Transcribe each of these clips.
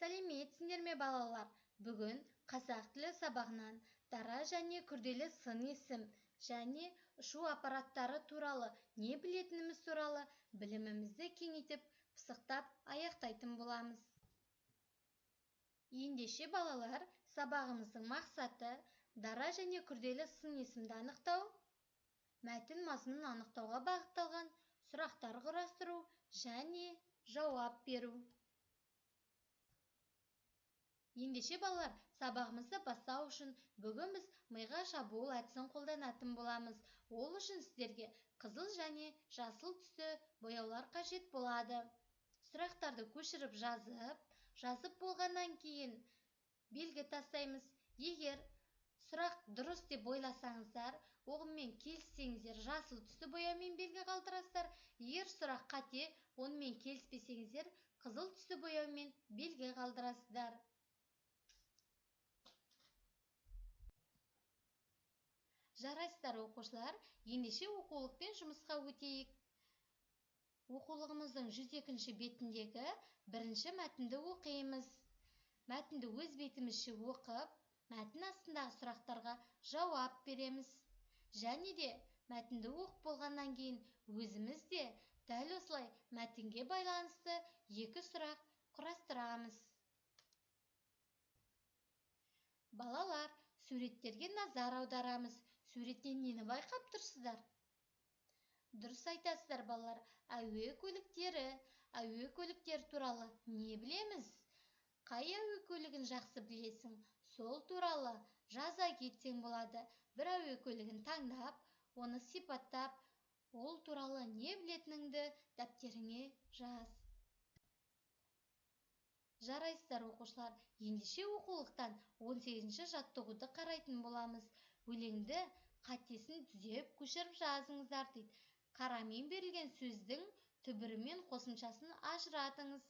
Сәлеметсіңдер ме, балалар? Бүгін қазақ тілі сабағынан дара және күрделі сын есім және ұшу аппараттары туралы не білетініміз туралы білімімізді кеңейтіп, пысықтап аяқтайтын боламыз. Ендеше, балалар, сабағымыздың мақсаты дара және күрделі сын есімді анықтау, мәтін мазмұнын анықтауға бағытталған сұрақтар құрастыру және жауап беру. Ендеше, балалар, сабағымызды бастау үшін бүгін біз миға шабуыл әдісін қолданатын боламыз. Ол үшін сіздерге қызыл және жасыл түсті бояулар қажет болады. Сұрақтарды көшіріп жазып, жазып болғаннан кейін белгі тастаймыз. Егер сұрақ дұрыс деп ойласаңыздар, онымен келіссеңіздер, жасыл түсті бояумен белгі қалдырасыздар. Егер сұрақ қате, онымен келіспесеңіздер, қызыл түсті бояумен белгі қалдырасыздар. Жарайсыздар, оқушылар, ендеше оқулықпен жұмысқа өтейік. Оқулығымыздың 102 бетіндегі бірінші мәтінді оқимыз. Мәтінді өз бетімізше оқып, мәтін астындағы сұрақтарға жауап береміз. Және де мәтінді оқып болғаннан кейін өзіміз де дәл осылай мәтінге байланысты екі сұрақ құрастырамыз. Балалар, суреттерге назар аударамыз. Суреттен нені байқап тұрсыздар? Дұрыс айтасыздар, балалар. Әуе көліктері. Әуе көліктері туралы не білеміз? Қай әуе көлігін жақсы білесің? Сол туралы жаза кетсең болады. Бір әуе көлігін таңдап, оны сипаттап, ол туралы не білетініңді дәптеріңе жаз. Жарайсыздар, оқушылар. Ендеше оқулықтан 18-ші жаттығуды қарайтын боламыз. Өлеңді қатесін түзеп көшіріп жазыңыздар дейді. Қарамен берілген сөздің түбірімен қосымшасын ажыратыңыз.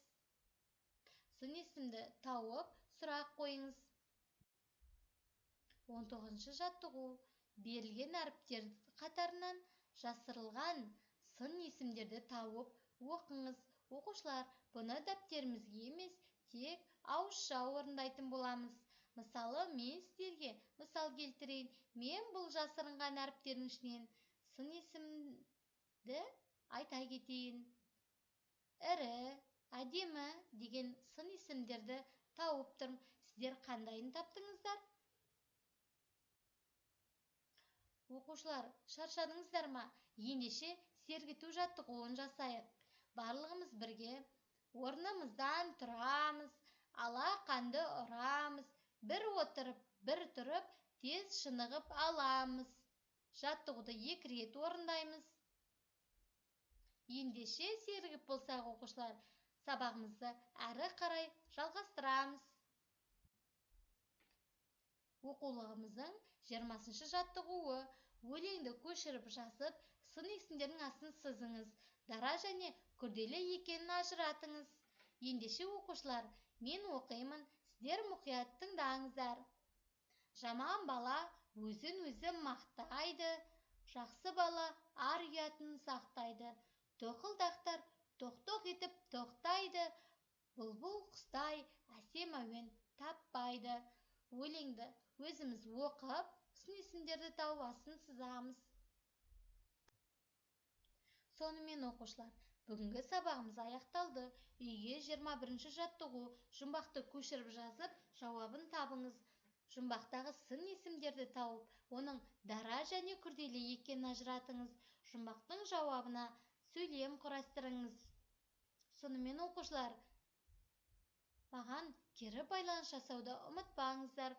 Сын есімді тауып, сұрақ қойыңыз. 19-шы жаттығу. Берілген әріптер қатарынан жасырылған сын есімдерді тауып оқыңыз. Оқушылар, бұны дәптерімізге емес, тек ауызша орындайтын боламыз. Мысалы, мен сіздерге мысал келтірейін. Мен бұл жасырынған әріптердің ішінен сын есімді айта кетейін. Ірі, әдемі деген сын есімдерді тауып тұрмын. Сіздер қандайын таптыңыздар? Оқушылар, шаршадыңыздар ма? Ендеше сергіту жаттығуын жасайық. Барлығымыз бірге орнымыздан тұрамыз, алақанды ұрамыз, бір отырып, бір тұрып, тез шынығып аламыз. Жаттығуды 2 рет орындаймыз. Ендеше сергіп болсақ, оқушылар, сабағымызды әрі қарай жалғастырамыз. Оқулығымыздың 20-шы жаттығуы. Өлеңді көшіріп жазып, сын есімдердің астын сызыңыз. Дара және күрделі екенін ажыратыңыз. Ендеше, оқушылар, мен оқимын, сіздер мұқият тыңдаңыздар. Жаман бала өзін өзі мақтайды, жақсы бала ар ұятын сақтайды. Тоқылдақтар тоқ-тоқ етіп тоқтайды, бұлбұл құстай әсем әуен таппайды. Өлеңді өзіміз оқып, сын есімдерді тауып астын сызамыз. Сонымен, оқушылар, бүгінгі сабағымыз аяқталды. Үйге 21-ші жаттығу. Жұмбақты көшіріп жазып, жауабын табыңыз. Жұмбақтағы сын есімдерді тауып, оның дара және күрделі екенін ажыратыңыз. Жұмбақтың жауабына сөйлем құрастырыңыз. Сонымен, оқушылар, маған кері байланыс жасауды ұмытпаңыздар.